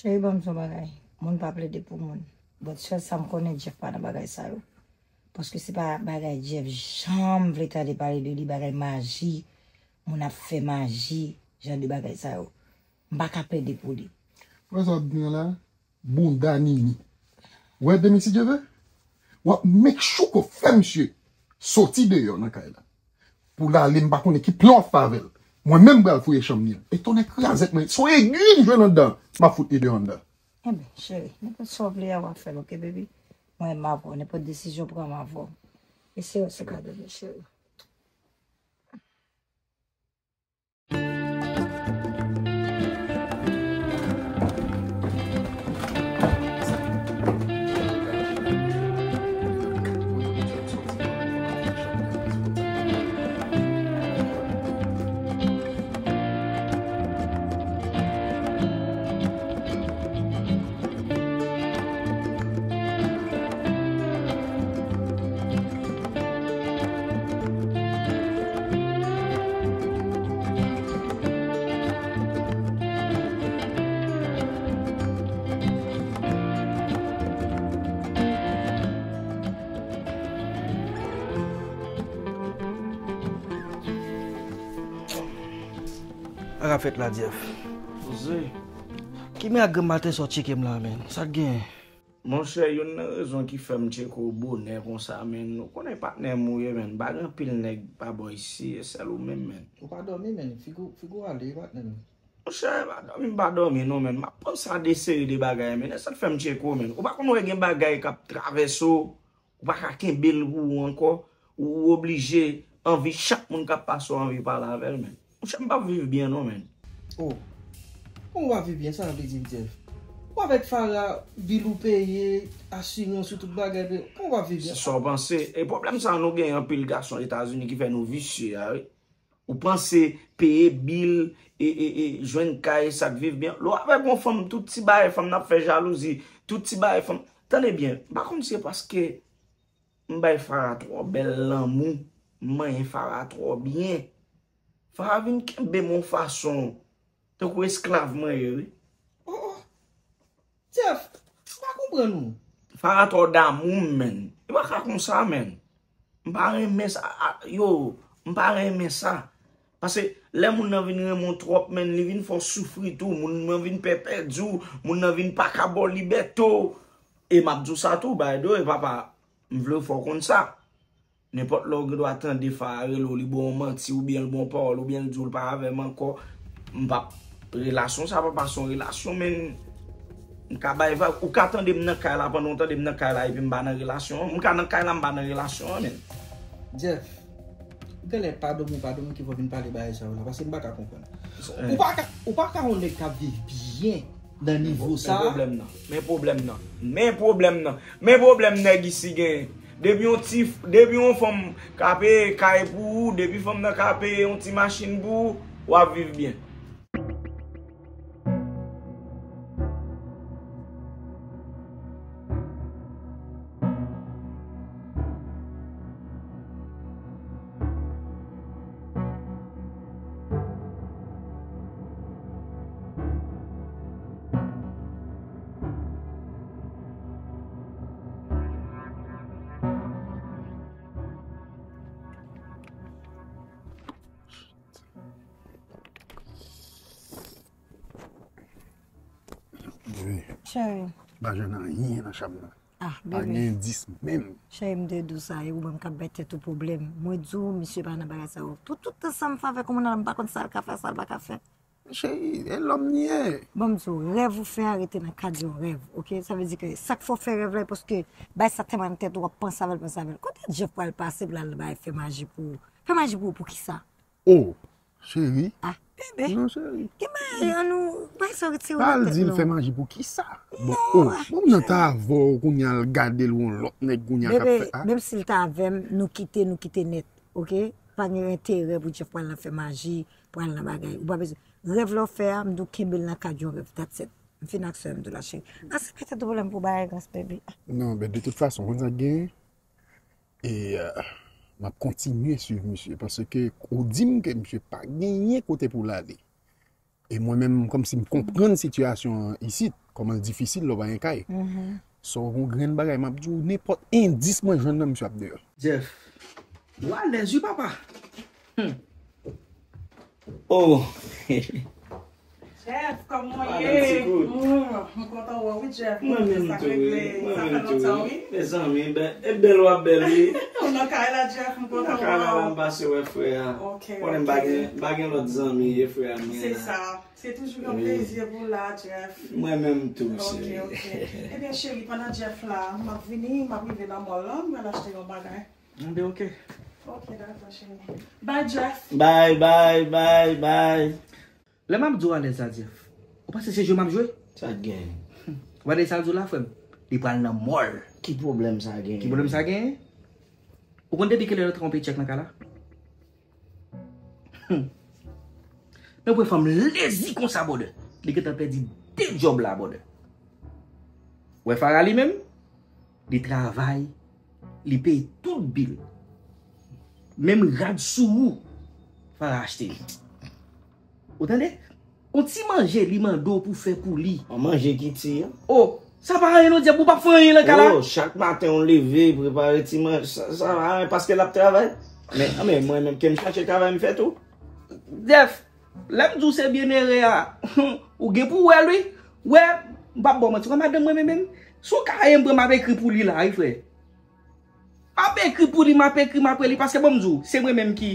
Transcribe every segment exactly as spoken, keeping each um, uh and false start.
Cheri, ban m di w yon bagay. Moun pa plede pou moun. But sèl sa m konnen, Jeff pa nan bagay sa yo. Paske se pa bagay Jeff janm vle tande pale de li, bagay maji, moun ap fè maji, jan de bagay sa yo. M pa ka plede pou li. Wè sa w ap di an la? Bounda Nini. Wè demen si Dye vle, w ap make sure ke w fè misye soti deyò nan kay la. Pou l ale, m pa konnen ki plan w ap fè avè l. Mwen menm m pral fouye chanm li an. E tonnè krazèt mwen, se yon egri m jwenn anndan, m ap fout li deyò anndan. Enben, cheri, nenpòt sa w vle a, w ap fè l, oke, baby? Mwen, m avè w, nenpòt desizyon w pran, m avè w. E se yo, se kado, cheri. Sa k ap fèt la, Jeff? Poze. Ki miracle maten sa w tcheke m la, menn? Sa k genyen? Monchè, youn nan rezon ki fè m tcheke w bonè konsa, menn, ou konnen patnè m ou ye, menn. M pa gen anpil nèg pa bò isi, e sèl ou menm, menn. Ou pa dòmi, menn. Figi w, figi w ale, patnè m. Monchè, pa dòmi, m pa dòmi non, menn. M ap panse a de seri de bagay, menn. E sa k fè m tcheke w, menn. Ou pa konn wè gen bagay k ap travèse w, ou pa ka kenbe l pou ou ankò, ou oblije anvi chak moun k ap pase w anvi pale avè l, menn. Monchè, m p ap viv byen non, menn. Oh. Kòman w pa viv byen? Sa w vle di m, Jeff? Ou avèk Farah, bil ou peye, asirans ou, tout bagay peye. Kòman w pa viv byen? Se sa w panse. E pwoblèm sa a nou genyen anpil gason Etazini ki fè nou visye a, wi. Ou panse peye bil, e, e, e, jwenn kay, sa k viv byen. Lè w avèk yon fanm, tout ti bagay fanm nan ap fè jalouzi, tout ti bagay fanm. Tande byen, m pa konn si se paske m bay Farah twò bèl lanmou, m manyen Farah twò byen. Farah vin kenbe m yon fason, tankou esklav mwen ye, wi. Oh, oh. Jeff, m pa konprann ou. Farah twò damou m, menn. Li pa ka konsa, menn. M pa renmen sa, a, yo, m pa renmen sa. Paske lè moun nan vin renmen w twòp, menn, li vin fè w soufri tou. Moun nan vin pè pèdi w, moun nan vin pa ka ba w libète w. E m ap di w sa tou, by the way, papa, m vle w fè w konn sa. Nenpòt lè w gen dwa tande Farah rele w, li ba w yon manti, oubyen l ba w yon pawòl, oubyen l di w l pa avè m ankò, m p ap, relasyon sa pa pase yon relasyon, menn. M ka bay vag, ou ka tande m nan kay la, pandan w tande m nan kay la, epi m pa nan relasyon an. M ka nan kay la, m pa nan relasyon an, menn. Jeff, ou genlè pa dòmi, ou pa dòmi ki fè w vin pale bagay sa yo la, paske m pa ka konprann. Ou pa ka, ou pa ka yon nèg k ap viv byen nan nivo sa. Men pwoblèm nan. Men pwoblèm nan. Men pwoblèm nan. Men pwoblèm nèg isi genyen. Depi yon ti, depi yon fanm ka peye kay pou ou, depi fanm nan ka peye yon ti machin pou ou, w ap viv byen. Bebe, cheri, pa jwenn anyen nan chanm nan. Ah, pa bebe, gen endis menm. Cheri, m te di w sa, e ou menm k ap bay tèt ou pwoblèm. Mwen di w, misye pa nan bagay sa yo. Tout, tout tan sa m fè avèk yon moun nan, m pa konn sa l ka fè, sa l pa ka fè. Cheri, e lòm li ye. Bon, m di w, rèv ou fè a rete nan kad yon rèv, oke? Sa vle di ke sa k fè w fè rèv la, e paske bay sa tèlman nan tèt ou, w ap panse avè l, panse avè l. Kote Jeff pral pase pou l al bay fè maji pou ou? Fè maji pou ou pou kisa? Oh, cheri. Ah, bebe. Non, cheri. Gen bagay, an nou, bay sa retire nan tèt nou. Pa al di l fè maji pou kisa? Bon, oh, ah, bon, m nan ta avè w kounye a, al gade l yon lòt nèg kounye a k ap fè, ah. Bebe, menm si l ta avè m, nou kite, nou kite nèt, oke? Pa gen enterè pou Jeff pral nan fè maji, pral nan bagay. Ou pa bezwen. Rèv la w fè a, m di w kenbe l nan kad yon rèv. That's it. M fin ak sa m di w la, cheri. Ase petèt ou pwoblèm pou bagay gras, baby. Non, ben, de tout fason, konn sa k genyen? E, euh, m ap kontinye swiv misye, paske ou di m ke misye pa genyen kote pou l ale. E mwen menm, kòmsi m konprann sitiyasyon an isit, Kòman l difisil lè w pa gen kay. So, yon grenn bagay m ap di w, nenpòt endis mwen jwenn nan, misye ap deyò. Jeff, ou alèz wi, papa. Hmm. Oh. Jeff, kòman w ye? Madam Ti Kout. Mm, m kontan wè w wi, Jeff. Mwen menm tou, wi. Mwen menm tou, wi. Mezanmi, e bèl w ap bèl, wi. Ou nan kay la, Jeff, m kontan wè w. Nan kay la, m pase wè frè a. Ok, ok. Konnen m pa gen, m pa gen lòt zanmi, e frè a m gen la. Se sa. Se toujou yon plezi pou w la, Jeff. Mwen menm tou, cheri. Ok, ok. Ebyen, cheri, pandan Jeff la, m ap vini, m ap rive nan mall lan, m pral achte yon bagay. Mwen, ok. Ok, dakò, cheri. Bye, Jeff. Bye, bye, bye, bye. Lè m ap di w alèz la, Jeff, ou panse se jwe m ap jwe? Sa k gen? Ou pa tande sa l di w la, frè m? Li pral nan mall. Ki pwoblèm sa gen? Ki pwoblèm sa gen? Ou konn depi kilè yo rantre yon paycheck nan kay la? Hmm. Men pou fanm lezi konsa, brother. Li gentan pèdi de djòb la, brother. Wè Farah li menm, li travay, li peye tout bil. Menm rad sou ou, Farah achte li. Ou tande? Yon ti manje li mande w pou fè pou li. Yon manje ki ti an? Oh, sa pa anyen non, Jeff, ou p ap fè anyen nan kay la. Oh, chak maten w leve, prepare ti manje, sa, sa pa anyen paske l ap travay. Men, men mwen menm ke m chache travay m fè tou. Jeff, lè m di w se byenere a, ou gen pou w wè l wi. Wè, m p ap ba w manti, wè madanm mwen menm menm, si w ka ye m pran m ap ekri pou li la wi, frè. M ap ekri pou li, m ap ekri, m ap rele li, paske bon, m di w, se mwen menm ki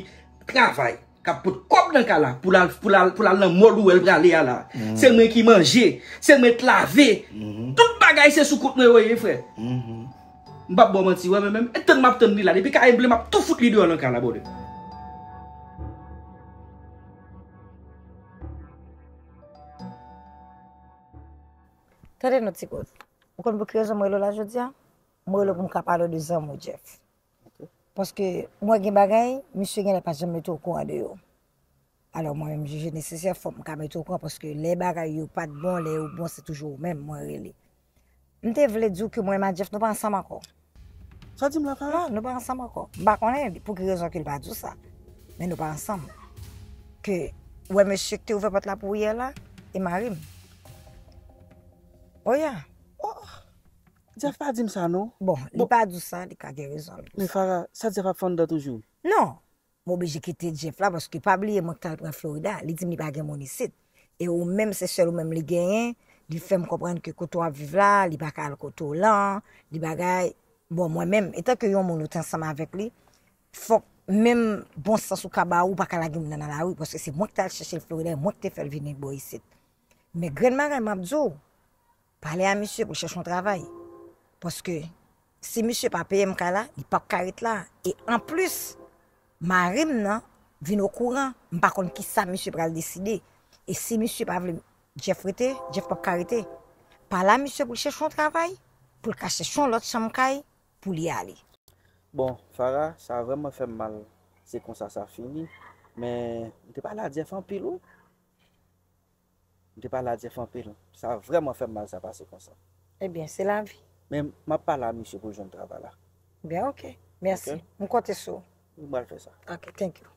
travay, k ap pot kòb nan kay la, pou l al, pou l al, pou l al nan mall ou wè l prale a la. Se mwen ki manje, se mwen k lave. Tout bagay se sou kont mwen yo ye, frè. M p ap ba w manti, wè, mwen menm, e tann m ap tann li la, depi kay m ble, m ap tou fout li deyò nan kay la, brother. Tande non, Ti Kout. Ou konn pou ki rezon mwen rele w la jodi a? Mwen rele w pou m ka pale w de zanmi w, Jeff. Paske mwen gen bagay, misye genlè pa janm mete w okouran de yo. Alò, mwen menm, m jije nesesè, fòk m ka mete w okouran, paske lè bagay yo pa t bon, lè yo bon, se toujou ou menm mwen rele. M te vle di w ke mwen menm ak Jeff, nou pa ansanm ankò. Sa w di m la, Farah? Non, nou pa ansanm ankò. M pa konnen pou ki rezon ke l pa di w sa. Men nou pa ansanm. Ke, ou wè mesye ki te ouvè pòt la pou ou yè la, e mari m. Oh, yeah. Oh, Jeff pa di m sa, non. Bon, li pa di w sa, li ka gen rezon l. Men Farah, sa Jeff ap fè anndan toujou? Non. M oblije kite Jeff la, paske pa bliye mwen ki t al pran Florida. Li di m li pa gen moun isit. E ou menm, se sèl ou menm li genyen. Li fè m konprann ke kote w ap viv la, li pa ka al kote w lan, li bagay. Bon, mwen menm, etan ke yon moun ou te ansanm avèk li, fòk menm bon sans ou ka ba ou, ou pa ka lage moun nan nan lari, paske se mwen ki t al chèche l Florida, e mwen ki te fè l vini bò isit. Men grenn bagay m ap di w, pale a misye pou l chèche yon travay. Paske si misye pa peye m kay la, li p ap ka ret la. E anplis, mari m nan vin okouran, m pa konn kisa misye pral deside. E si misye pa vle Jeff rete, Jeff p ap ka rete. Pale a misye pou l chèche yon travay, pou l ka chèche yon lòt chanm kay pou li ale. Bon, Farah, sa vrèman fè m mal. Se konsa sa fini. Men, m te pale a Jeff anpil, wi. M te pale a Jeff anpil. Sa vrèman fè m mal sa pase konsa. Ebyen, se lavi. Men m ap pale a misye pou l jwenn travay la. Byen, ok. Mèsi. Ok? M konte sou ou. M pral fè sa. Ok, thank you.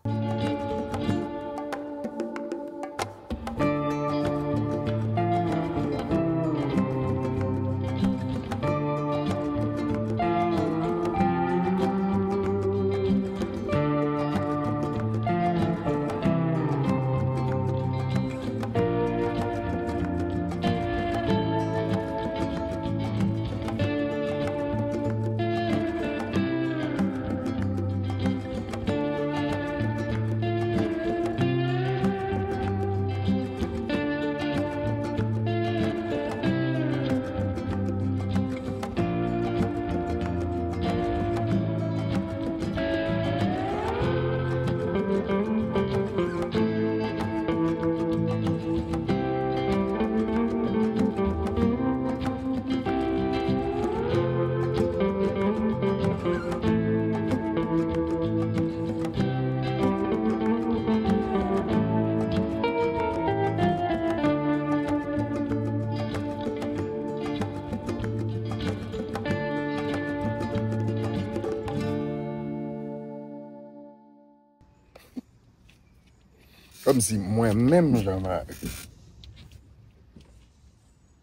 Kòmsi mwen menm jan mari.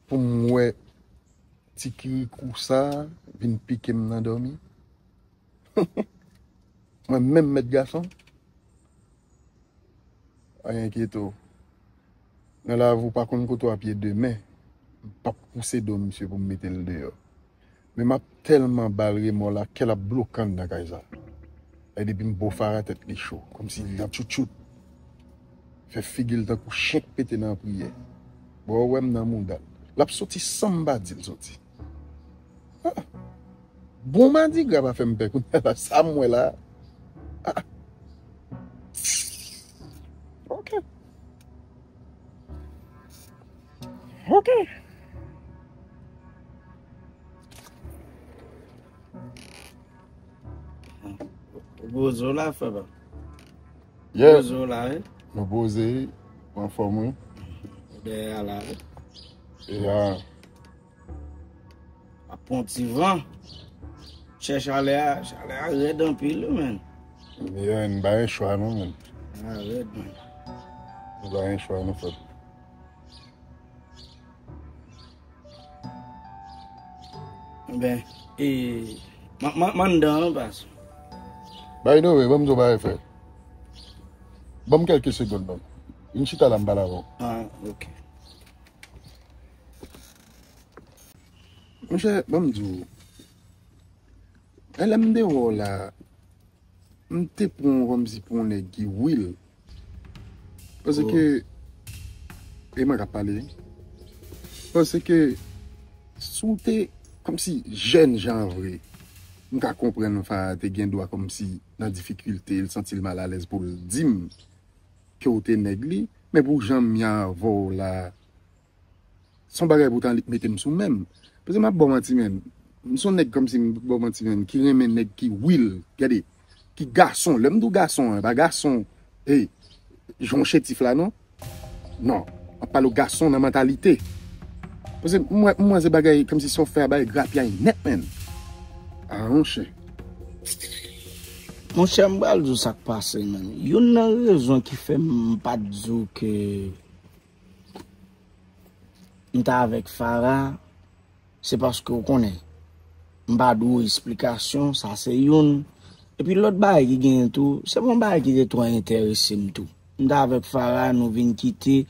Pou m wè Ti kirikou sa vin pike m nan dòmi. Mwen menm mèt gason. Ay, enkyete w. Nan lavi w pa konn kote w ap ye demen. M p ap pouse do misye pou m mete l deyò. Men m ap tèlman ba l remò la, kè l ap bloke anndan kay sa. E depi m bo Fara tèt li cho, kòmsi li nan tchoutchout. Fè figi l tankou chen k pete nan priyè. Bon, ou wè m nan mouda l. L ap soti san m pa di l soti. Ah! Bon madigra pa fè m pè kounye a la, sa m wè la. Ah! Ok. Ok. Poze w la, frè pa. Yeah. Poze w la, wi. Nou poze, anfòm, wi. Dèyè a la, wi. Ya. Ap pran ti van. Chè chalè a, chalè a rèd anpil, wi, menn. Yeah, n pa gen chwa, non, menn. A rèd, menn. N pa gen chwa, non, frè. Ben, e, man, man, man anndan an, pas. By the way, ban m di w bagay, frè. Ban m kèlke segonn, non. Vin chita la, m pale avè w. Ah, ok. Monchè, ban m di w. Lè m deyò la, m te pran w kòmsi pou yon nèg ki real. Paske, e mwen k ap pale, paske si w te kòmsi jèn jan vre, m ka konprann Fara te gen dwa kòmsi nan difikilte, l santi l malalèz pou l di m ke w te nèg li, men pou jan m ye avè w la, se yon bagay pou tan li mete m sou men m. Paske m ap ba w manti, menn. M se yon nèg kòmsi m ba w manti, menn, ki renmen nèg ki real. Gade, ki gason. Lè m di w gason an, e pa gason, e, jan w chétif la, non. Non. M ap pale w gason nan mantalite. Paske m wè, m wè se bagay kòmsi sa w fè a bagay grapyay nèt, menn. Ah, monchè. Monchè, m pral di w sa k pase, menn. Youn nan rezon ki fè m pa t di w ke m t avèk Fara, se paske w konnen, m pa dwe w esplikasyon, sa se youn. Epi lòt bagay ki genyen tou, se pa yon bagay ki te twò enterese m tou. M t avèk Fara, nou vin kite.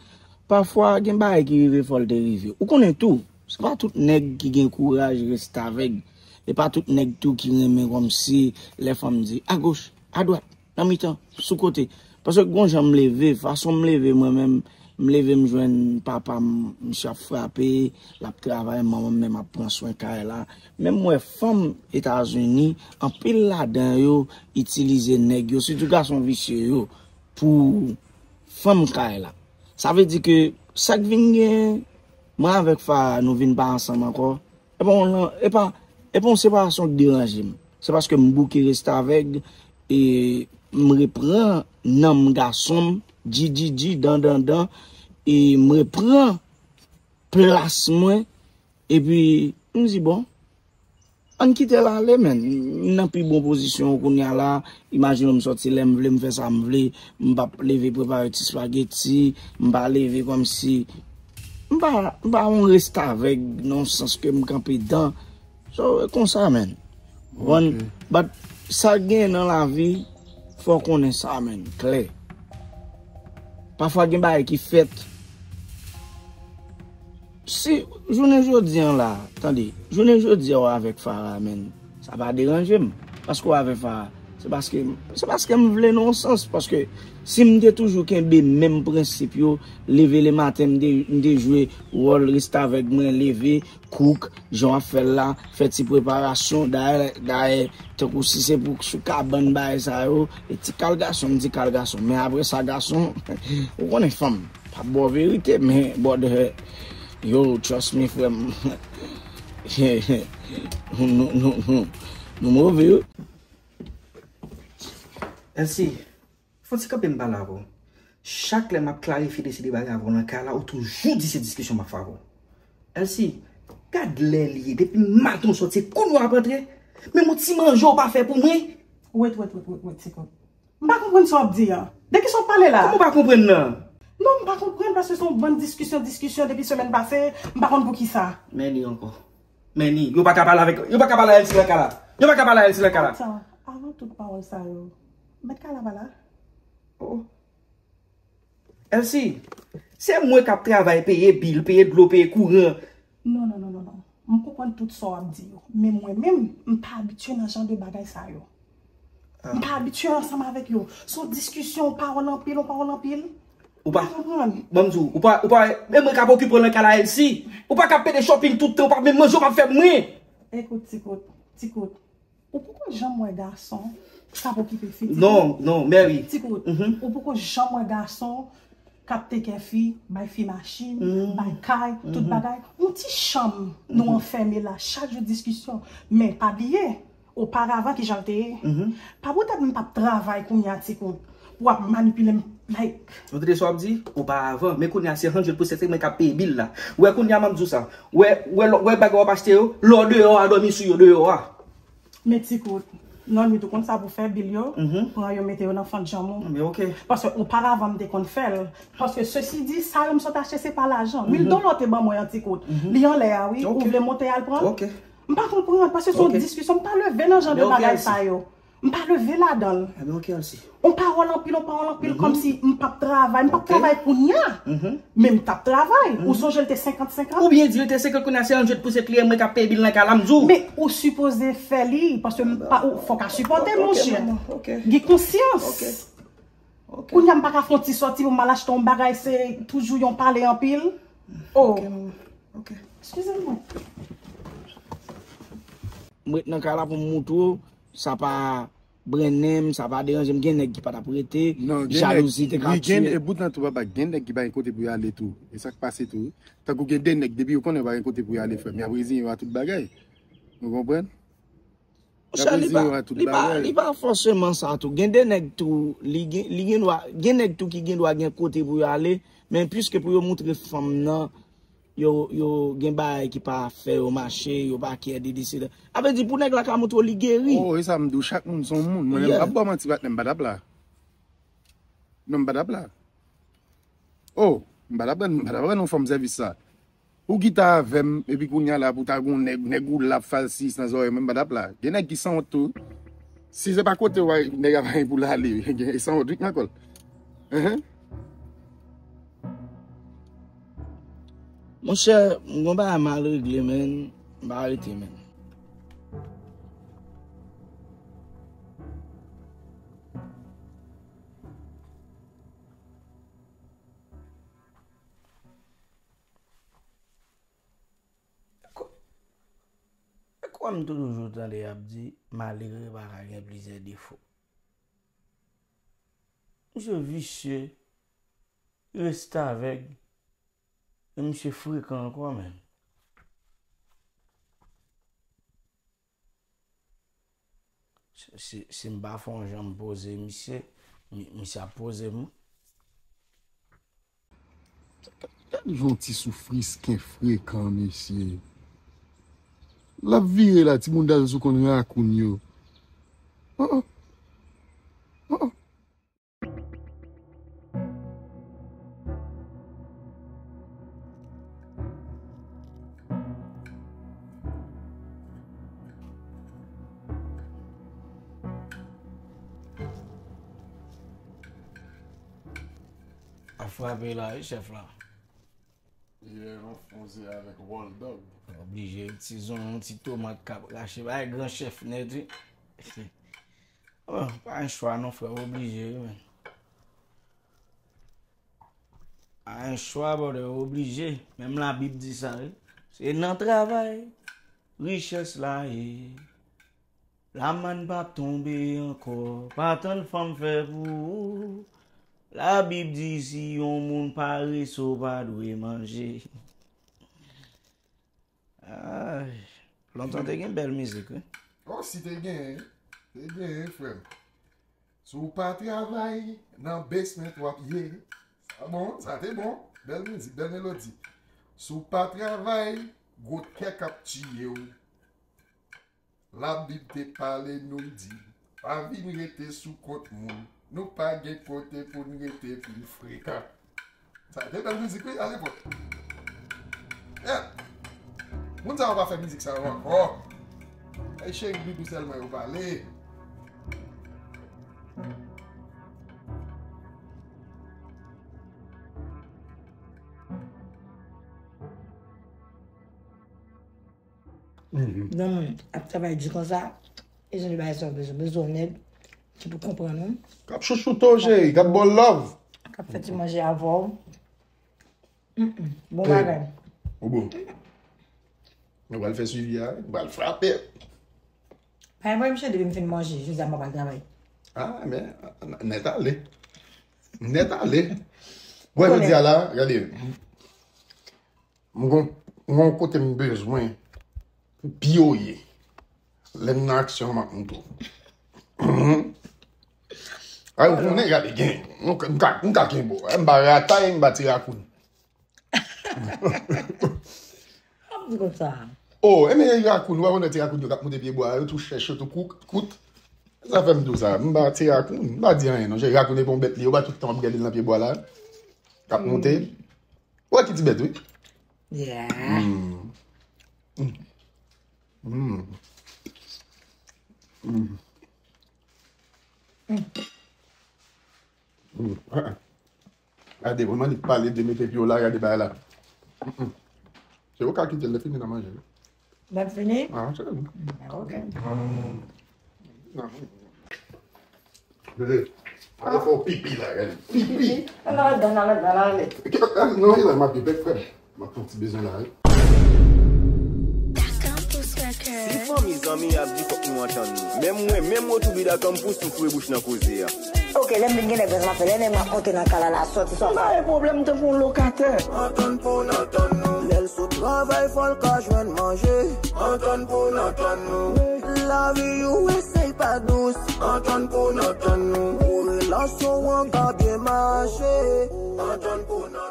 Pafwa, gen bagay ki rive, fò l te rive. Ou konnen tou, se pa tout nèg ki gen kouraj restavèg. E pa tout nèg tou ki renmen kòmsi lè fanm di, agoch, adwat, nan mitan, sou kote. Paske gon jan m leve, fason m leve mwen menm, m leve m jwenn papa m, misye ap frape, l ap travay, manman m menm ap pran swen kay la. Men m wè fanm Etazini, anpil ladan yo itilize nèg yo, sitou gason visye yo, pou fanm kay la. Sa vle di ke sa k vin gen, mwen avèk Fara, nou vin pa ansanm ankò. E pa yon lan-, e pa, e pa yon separasyon k deranje m. Se paske m bouke restavèg, e m repran nanm gason m, djidjidji, dandandan, e m repran plas mwen, epi m di, bon, ann kite l ale, menn. M nan pi bon pozisyon kounye a la. Imajine w, m sòti lè m vle, m fè sa m vle. M p ap leve prepare ti espageti, m pa leve kòmsi, m pa, m pa yon restavèg nan sans ke m kanpe dan. So, e konsa, menn. Konprann? Ok. But sa gen nan lavi, fò w konnen sa, menn, klè. Pafwa gen bagay ki fèt. Si jounen jodi an la, tande, jounen jodi a w avèk Fara, menn, sa pa deranje m. Paske w avèk Fara, se paske, se paske m vle nan yon sans, paske si m te toujou kenbe menm prensip yo, leve lematen, m te, m te jwe wòl restavèg mwen, leve, kouk, jan w ap fè l la, fè ti preparasyon, dayè, dayè, tankou si se pou sou kabann bagay sa yo, e ti kal gason, m di kal gason. Men apre sa, gason, ou konnen fanm, pa bò verite, men bò de, yo, trust me, frè m. Nou, nou, nou, nou move, wi. Elsie, fon ti kanpe m pale avè w. Chak lè m ap klarifye de seri de bagay avè w nan kay la, ou toujou di se diskisyon m ap fè avè w. Elsie, gad lè l ye, depi maten w sòti, se kounye a w ap rantre. Menm yon ti manje w pa fè pou mwen. Wait, wait, wait, wait, wait, ti kout. M pa konprann sa w ap di a. De kisa w ap pale la? Kòman w pa konprann nan? Non, m pa konprann paske se yon bann diskisyon, diskisyon depi semèn pase, m pa konn poukisa. Men li ankò. Men ni, yo pa ka pale avèk, yo pa ka pale a Elsie nan ka la. Yo pa ka pale a Elsie nan ka la. Atan, avan tout pawòl sa yo, mèt kay la pa la? Oh. Elsie, se mwen k ap travay, peye bil, peye dlo, peye kouran. Non, non, non, non, non. M konprann tout sa w ap di yo. Men mwen menm, m pa abitye nan jan de bagay sa yo. M pa abitye ansanm avèk yo. Se yon diskisyon, yon pawòl anpil, yon pawòl anpil. Ou pa, m pa konprann. Ban m di w, ou pa, ou pa, menm mwen k ap okipe w nan kay la, Elsie. Ou pa ka pede shopping tout tan, ou pa menm manje, ou pa fè mwen. Ekout, ti kout, ti kout. Ou poko janm wè gason k ap okipe fi, ti kout? Non, non, Mary. Ti kout, ou poko janm wè gason k ap take care fi, bay fi machin, bay kay, tout bagay. Yon ti chanm nou anfème la, chak jou diskisyon. Men pa bliye, oparavan ki jan l te ye. Pa poutèt m p ap travay kounye a, ti kout, pou w ap manipile m, like. Ou tande sa w ap di? Oparavan. Men kounye a se hundred percent se mwen k ap peye bil la. Ou wè kounye a m ap di w sa. Ou wè, ou wè, ou wè bagay w ap achte yo, lè w deyò a, dòmi sou yo deyò a. Men ti kout, nan nwit ou konn sa pou fè, bil yo, pran yo mete yo nan fant janm ou. Men ok. Paske oparavan m te konn fè l. Paske sesi di, sa yo m sot achte se pa lajan. Lwil dolo te ban mwen an ti kout. Li anlè a wi, ou vle monte al pran l? Ok. M pa konprann, paske se yon diskisyon, m pa leve nan jan de bagay sa yo. M pa leve ladan l. Ebyen ok, Elsie. On pawòl anpil, on pawòl anpil, kòmsi m p ap travay, m p ap travay kounye a. Men m t ap travay. Ou sonje l te senkant senkant? Ou byen di l te senkant, kounye a se hundred percent li ye, mwen k ap peye bil nan kay la, m di w. Men ou sipoze fè li, paske m pa, ou fòk a sipòte l, monchè. Gen konsyans. Kounye a m pa ka fè yon ti sòti pou m al achte yon bagay, se toujou yon pale anpil. Oh. Eskize m non. M ret nan kay la pou m moutre w, sa pa brennen m, sa pa deranje m. Gen nèg ki pa t ap rete, jalouzi te ka tiye. Wi, gen, e bout nan tou, papa, gen nèg ki pa gen kote pou y ale tou. E sa k pase tou, wi. Tankou gen de nèg, depi yo konnen yo pa gen kote pou y ale, frè m, y ap reziye yo a tout bagay. Ou konprann? Monchè, li pa, li pa, li pa fòseman sa tou. Gen de nèg tou, li gen, li gen dwa, gen nèg tou ki gen dwa gen kote pou yo ale, men piske pou yo moutre fanm nan, yo, yo gen bagay ki pa fè yo mache, yo pa kè de, de, se de. A vle di, pou nèg la ka moutre w li geri. Oh, e sa m di w, chak moun se yon moun. Mwen menm, m p ap ba w manti, patnè, m pa t ap la. Non, m pa t ap la. Oh, m pa t ap rann, m pa t ap rann yon fanm sèvis sa. Ou ki ta avè m, epi kounye a la pou ta gon nèg, nèg ou la ap falsiyis nan zòrèy mwen, m pa t ap la. Gen nèg ki sanwont tou. Si se pa kote w a, nèg a pa gen pou l ale, e sanwont wi k nan kò l. Enhen. Monchè, m gon bagay m al regle, men m pa rete, men. Kòm toujou tande y ap di, malere pa ka gen plizyè defo. Misye visye, restavèg, e misye frekan ankò menm. Si, si, si m pa fè yon jan m poze misye, mi-, misye ap poze m. Gad jan yon ti soufrisken frekan, mesye. L ap vire la, timoun ta sou konn rakoun yo. An, an. An, an. Ap frape la, wi, chèf la. Yè, yon fonze avèk Wall Dog. Oblije, ti zon, yon ti tomat k ap rache. Bay gran chèf nèt, wi. Oh, pa gen chwa non, frè, oblije, wi, men. Pa gen chwa, brother, oblije. Menm Labib di sa, wi. Se nan travay richès la ye. Lamann p ap tonbe ankò. Pa tann fanm fè pou ou. Labib di si yon moun parese, w pa dwe manje. Ay, lontan te gen bèl mizik, wi. Oh, si te genyen, te genyen, frè m. Si w pa travay, nan basement w ap ye. Sa bon, sa te bon. Bèl mizik, bèl melodi. Si w pa travay, gwo kè k ap tiye w. Labib te pale nou, l di, pa vin rete sou kont moun. Nou pa gen kote pou n rete pou n frekan. Sa te bèl mizik, wi, alepòk. Yeah. Moun sa yo pa fè mizik sa yo ankò. Ay, cheri, doudou sèlman yo pale. Nan moun ap travay di konsa, e jan de bagay sa yo bezwen, bezwen yon nèg ki pou konprann ou. K ap chouchoute w, cheri, k ap ba w love. K ap fè ti manje avè w. Mm, mm. Bon bagay. Ou bon. Nou pral fè swivi a, nou pral frape. Pa gen pwoblèm, cheri, depi m fin manje, jodi a m pa pral travay. Ah, men, nèt ale. Nèt ale. Bon, jodi a la, gade. M gon, m gon kote m bezwen pou pye w ye. Lè m nan aksyon, m ap montre w. Mhm. Ay, ou konnen, gade, gen. M ka, m ka kenbe w. M pa ratay, m pa ti rakoun. Ap di konsa. Oh, e men rakoun, ou pa konnen ti rakoun yo k ap monte pye bwa, yo tou chèch, yo tou kouk, kout. Sa fè m di w sa, m pa ti rakoun, m pa di anyen non. Rakoun e pa yon bèt li, yo pa tout tan w ap gade l nan pye bwa la. K ap monte. Ou wè ki ti bèt, wi. Yeah. Mm. Mm. Mm. Mm. Mm. Mm. Ah, ah. Gade, mwen li pale de mete pye w la, gade bagay la. Mm, mm. Se ou ka kite l, lè fini nan manje. Lè fini? Ah, se bon. Mm, ok. Non. Gade, ale fè w pipi la, gade. Pipi. Ala ladan, ala ladan, ale. Non, e la, m ap pipèt, frè m. M ap fè yon ti bezwen la, wi. Si fanmi, zanmi ap di fòk nou antann nou. Menm mwen, menm Rotoubida Kanmpous, m foure bouch nan koze a. Ok, lè m vin gen nèg, sa m ap fè. Lè nèg m ap monte nan kay la, la sòti, sa w fè? M pa gen pwoblèm, m tankou yon lokatè. Antann pou n antann nou. Lè l sot travay, fò l ka jwenn manje. Antann pou n antann nou. Lavi ou eseye pa dous. Antann pou n antann nou. Pou relasyon an ka byen mache. Antann pou n